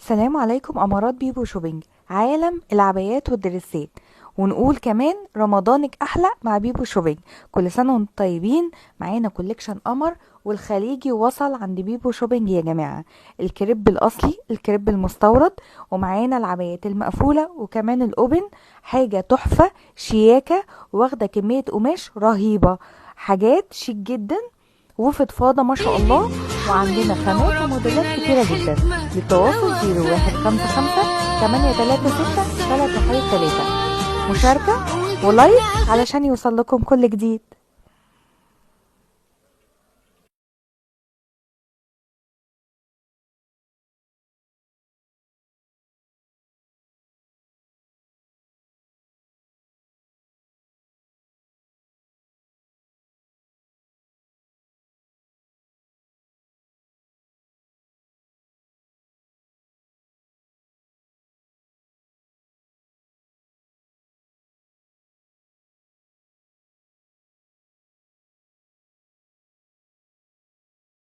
السلام عليكم امارات بيبو شوبينج، عالم العبايات والدريسات، ونقول كمان رمضانك احلى مع بيبو شوبينج. كل سنة وانتم طيبين. معانا collection قمر والخليجي وصل عند بيبو شوبينج يا جماعة، الكريب الاصلي، الكريب المستورد، ومعانا العبايات المقفولة وكمان ال open. حاجة تحفة شياكه، واخده كمية قماش رهيبة، حاجات شيك جدا وفضفاضه ما شاء الله، وعندنا خامات وموديلات كتيرة جدا. للتواصل 0155 836 313. مشاركة و like علشان يوصل لكم كل جديد.